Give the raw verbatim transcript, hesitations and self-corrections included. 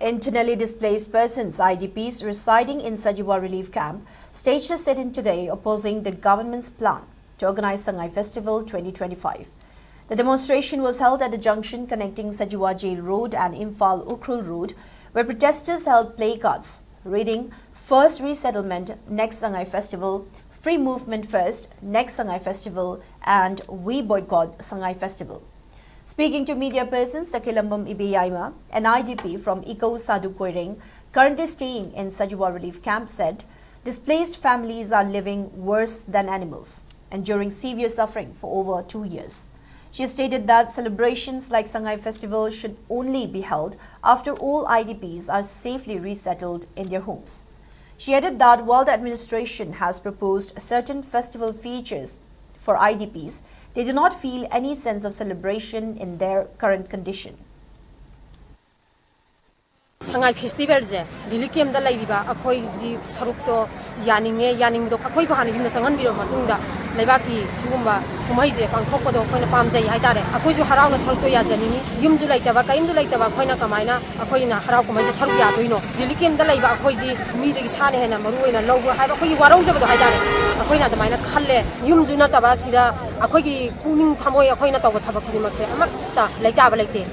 Internally displaced persons, I D Ps, residing in Sajiwa relief camp staged a sit-in today opposing the government's plan to organize Sangai Festival twenty twenty-five. The demonstration was held at the junction connecting Sajiwa Jail Road and Imphal Ukhrul Road, where protesters held placards reading, "First resettlement, next Sangai Festival, free movement first, next Sangai Festival, and we boycott Sangai Festival." Speaking to media persons, Sakilambam Ibeyaima, an I D P from Iko Sadu Koireng, currently staying in Sajiwa relief camp, said displaced families are living worse than animals, enduring severe suffering for over two years. She stated that celebrations like Sangai Festival should only be held after all I D Ps are safely resettled in their homes. She added that while the administration has proposed certain festival features for I D Ps, they do not feel any sense of celebration in their current condition. Sangai ꯐꯦꯁꯇꯤꯚꯦꯜꯁꯦ relief ꯀꯦꯝꯞꯇ ꯂꯩꯔꯤꯕ ꯑꯩꯈꯣꯏꯒꯤ ꯁꯔꯨꯛꯇꯣ ꯌꯥꯅꯤꯡꯉꯦ, ꯌꯥꯅꯤꯡꯕꯗꯣ ꯑꯩꯈꯣꯏꯕꯨ ꯍꯥꯟꯅ ꯌꯨꯝꯗ ꯆꯪꯍꯟꯕꯤꯔꯕ ꯃꯇꯨꯡꯗ ꯂꯩꯕꯥꯛꯀꯤ ꯁꯤꯒꯨꯝꯕ ꯀꯨꯝꯍꯩꯁꯦ ꯄꯥꯡꯊꯣꯛꯄꯗꯣ ꯑꯩꯈꯣꯏꯅ ꯄꯥꯝꯖꯩ ꯍꯥꯏꯇꯥꯔꯦ꯫ ꯑꯩꯈꯣꯏꯁꯨ ꯍꯔꯥꯎꯅ ꯁꯔꯨꯛꯇꯣ ꯌꯥꯖꯅꯤꯡꯉꯤ꯫ ꯌꯨꯝꯁꯨ ꯂꯩꯇꯕ, ꯀꯔꯤꯝꯁꯨ ꯂꯩꯇꯕ ꯑꯩꯈꯣꯏꯅ ꯀꯃꯥꯏꯅ ꯑꯩꯈꯣꯏꯅ ꯍꯔꯥꯎ ꯀꯨꯝꯍꯩꯁꯦ ꯁꯔꯨꯛ ꯌꯥꯗꯣꯏꯅꯣ? ꯔꯤꯂꯤꯐ ꯀꯦꯝꯞꯇ ꯂꯩꯕ ꯑꯩꯈꯣꯏꯁꯤ ꯃꯤꯗꯒꯤ ꯁꯥꯅ ꯍꯦꯟꯅ ꯃꯔꯨ ꯑꯣꯏꯅ ꯂꯧꯕ꯭ꯔꯥ ꯍꯥꯏꯕ ꯑꯩꯈꯣꯏꯒꯤ ꯋꯥꯔꯧꯖꯕꯗꯣ ꯍꯥꯏꯇꯥꯔꯦ꯫ ꯑꯩꯈꯣꯏꯅ ꯑꯗꯨꯃꯥꯏꯅ ꯈꯜꯂꯦ꯫ ꯌꯨꯝꯁꯨ ꯅꯠꯇꯕ ꯁꯤꯗ ꯑꯩꯈꯣꯏꯒꯤ ꯄꯨꯛꯅꯤꯡ ꯊꯃꯣꯏ ꯑꯩꯈꯣꯏꯅ ꯇꯧꯕ ꯊꯕꯛ ꯈꯨꯗꯤꯡꯃꯛꯁꯦ ꯑꯃꯠꯇ ꯂꯩꯇꯥꯕ ꯂꯩꯇꯦ꯫